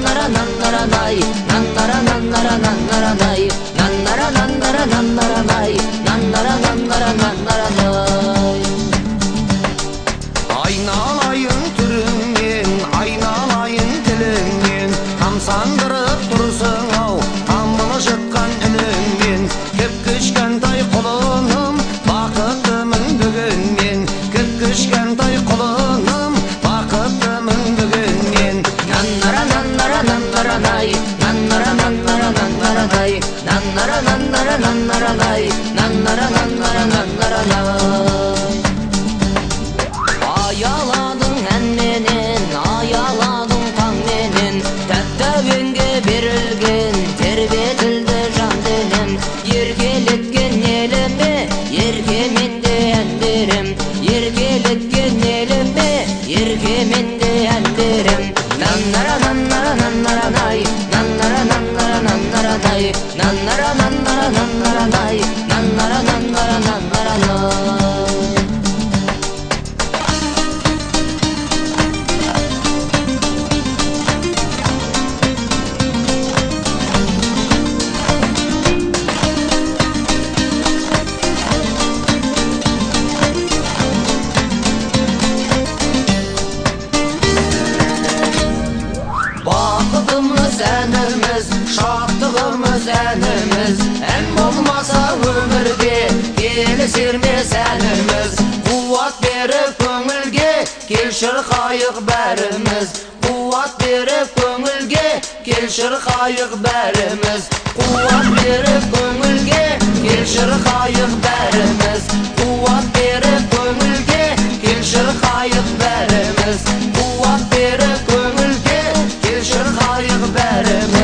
Наннара наннара най, наннара наннара наннара най, наннара наннара наннара най, наннара наннара наннара най. Айналайын түріңнен, айналайын тіліңнен, тамсандырып тұрсың ау тамылжытқан үніңмен. Кіп-кішкентай құлыным, бақыттымын бүгін мен. Кіп-кішкентай құлыным, бақыттымын бүгін мен. Наннара наннара наннара най, наннара наннара наннара най, наннара наннара наннара най, наннара наннара наннара най. Аяладың әнменен, аяладың таңменен, тәтті әуенге берілген тербетілді жан денем. Еркелеткен еліме, еркемен де ән берем. Еркелеткен еліме, еркемен де ән берем. Наннара наннара наннара най, наннара наннара наннара най, наннара наннара наннара най, наннара наннара наннара най. Бақытымыз әніміз, шаттығымыз әніміз, ән болмаса өмірге келісер ме сәніміз? Қуат беріп көңілге, кел шырқайық бәріміз. Қуат беріп көңілге, кел шырқайық бәріміз. Қуат беріп көңілге, кел шырқайық бәріміз. Қуат беріп көңілге, кел шырқайық бәріміз. Қуат беріп көңілге, кел шырқайық бәріміз.